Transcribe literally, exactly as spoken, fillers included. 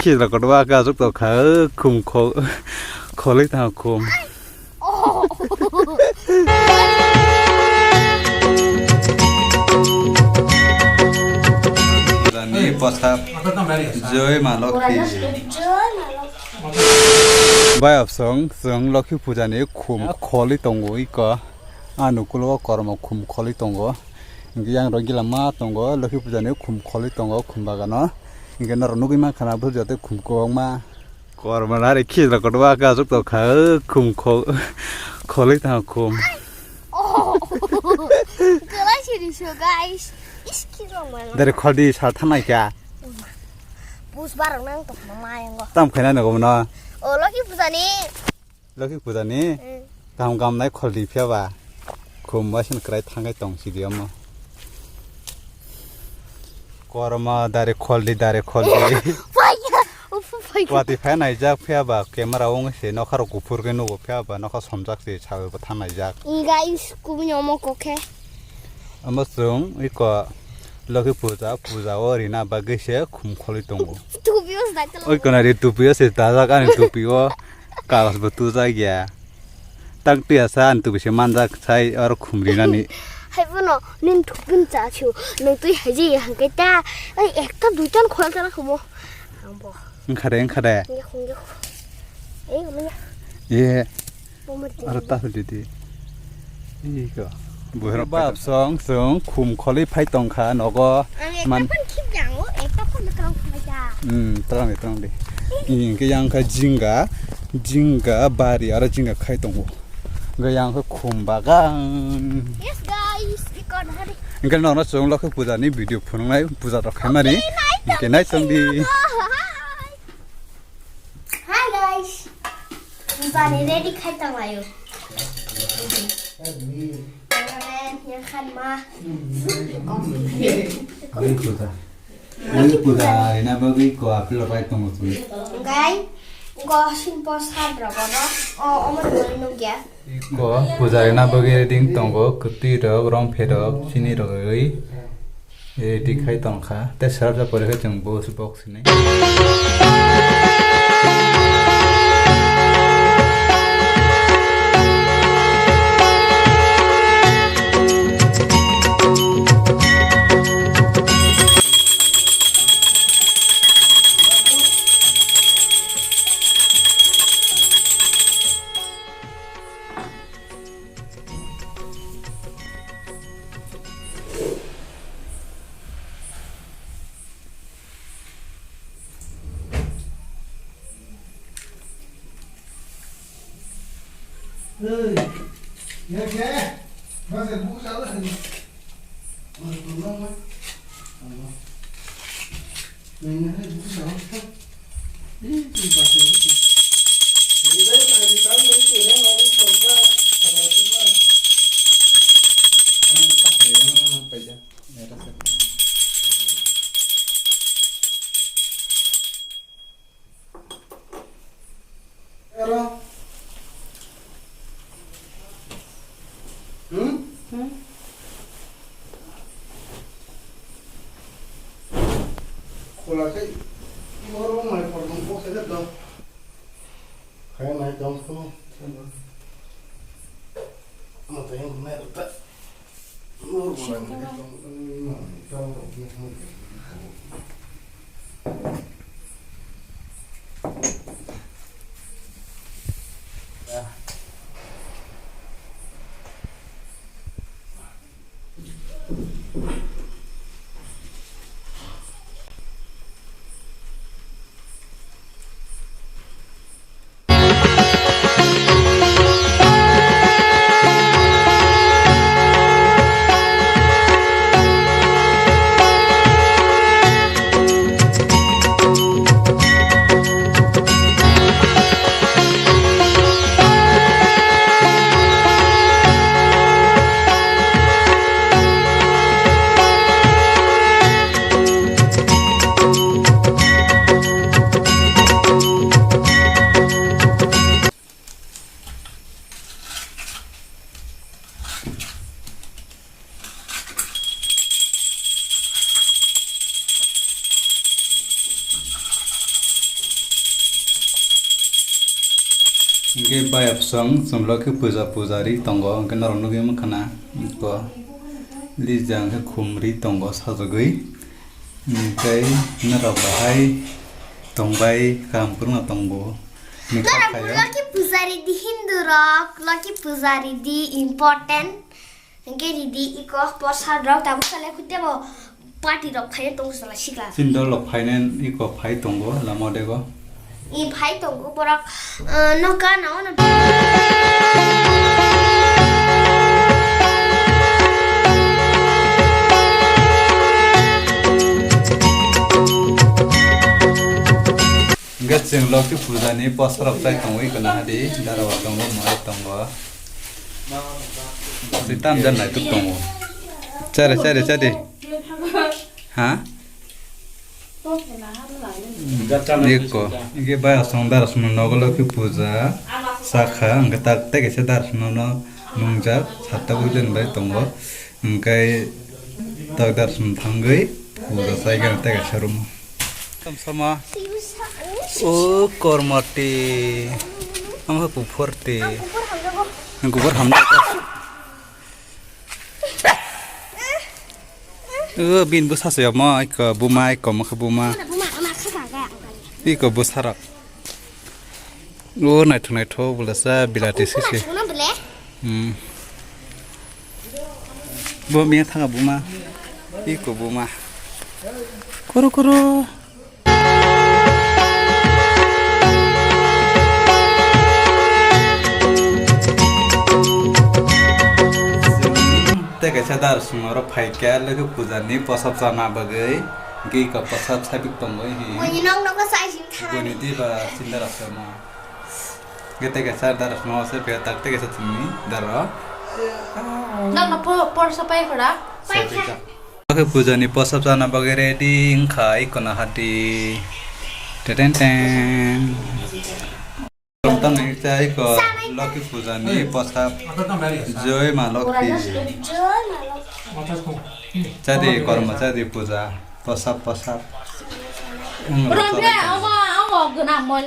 Khejla kotorma khe aswk tongkha, khum kho-, kholwi tongkha khum. Jani pasa joi ma lokhi. Bai apsong, chwng lokhi pujani khum kholwi tongo iko. Ani ukulo kormo khum kholwi tongo. Hingke yang rok gila ma tongo, lokhi pujani khum kholwi tongo, khum bagano. Hingke norok nugwi mankha na, bwsajate khum kwbangma. Kormo nari khejla kotorma khe aswk tongkha, khum kho-, kholwi tongkha khum. Oh, kwlai siri so, guys. Is, khejla mano. Dari kholdi sal thanai kha. Pus barok nang tongma mayango. Tam khaina nogo mano. O, lokhi pujani. Lokhi pujani. Hmm. Kaham kaham nai kholdi phiya ba. Khum bai sini kwrai thangai tong sidi omo. Korma dari kholdi, dari kholdi. Phaikha, ufu phaikha. Watwi phai naijak phiya ba camera o wng se nokha rok kuphur khe nugo phiya ba nokha somjak se sawi bo tha naijak. Guys, kubuni omo kokhe. Omo chwng iko lokhi puja, puja o rina bagwi se khum kholwi tongo. Tupi o se dai tala. Oi kona ri tupi o se dajak ani tupi o. Kalos bo tujak ya. Tang twi asa ang twi bisi manjak sai oro khum rinani. Hai bono nin thukun cha chu. Nang twi hai je hangke ta. Ai ekta duitan khol tara khumo. Ang bo. Wngkha de, wngkha de. Nge khung nge khung. Ei manya. Ye. Aro ta hudi di. Iko. Buhero bab song song khum kholwi phai tongkha nogo. Ang ekta man- phan khip jango, ekta phan kwrang phai ja. Hmm, twrang de, twrang de. Hingke yang kha jinga, jinga bari aro jinga khai tongo. Hingke yang kha khum bagan. Yes guys, ikon hari. Hingke nono chwng lokhi puja ni video phunuknai puja rok khaimani. Okay, nice. Hingke nai tong di. Hi guys. Bani ready khai tong layo. Yang khan ma. Ani puja. Ani puja, ina bagwi ko apil pai tongo twi. Gai, go simple sad rogo no. O, omo twi nugya. Ko puja ina bagwi ding tongo, kwtwi rok, rom pherok, chini rok oi. Ready khai tongkha. Tei srapjak pore khe chwng box, box hinwi. Ero. Hmm? Hmm? Khola khai, oro mai por dong ko khai do. Khai mai dong ko. Mo to yang mai ta. Bayapsong chwng Lokhi puja puja ri tongo, hwnkhe norok nugwi mankha na, iko lijang khe khum ri tongo sajagwi, hwnkhe norok bahai tongbai kaham kwrwngno tongbo. Norok Lokhi puja ri di Hindu rok, Lokhi puja ri di important. Hingke ridi iko porsad rok tabuk sale kute bo party rok khaye tongo sala sikla. Sindor rok phainen iko phai tongo lama dego. I phai tongo borok, eh, no gana ono. Hingke chwng Lokhi puja ni poster rok chai tongo iko nahadi daro tongo mwtai tongo. Twi tam jan naituk tongo. Chare, chare, chare. Ha? Eko, ege bai asong dar asong nogo Lokhi puja. Sakha, hwnkhe tak tei kaisa dar asong no nungjak, satta building bai tongo. Hwnkhe tak dar asong thangwi puja chai gana tei kaisa room. Tamo sama. O kormoti. Amo kuphor ti. Kuphor hamjago. Kuphor hamjago. O bin bwsa se omo iko buma iko mokhe buma. Iko bwsarok. O naithok naithok bwlasa bilati sisi. Hmm. Bo miya thanga buma. Iko buma. Koro koro. Tei kaisa dar songno oro phaikha, Lokhi puja ni posap chana bagwi. Hwnkhe iko posap sabik tongo hi. Buini nok nogo chai sing thanani. Buini diba chinda rok se ma. Hwnkhe tei kaisa dar songno se phe tak tei kaisa chwngni dar rok. Nokno po-, porsa pai khora? Pai kha. Lokhi puja ni posap chana bagwi ready wngkha iko nahadi. Teten ten. Tongtong ni cha iko Lokhi puja ni posap. Joi ma Lokhi. Jadi kormo jadi puja posap posap. Ronde ama ama guna moi.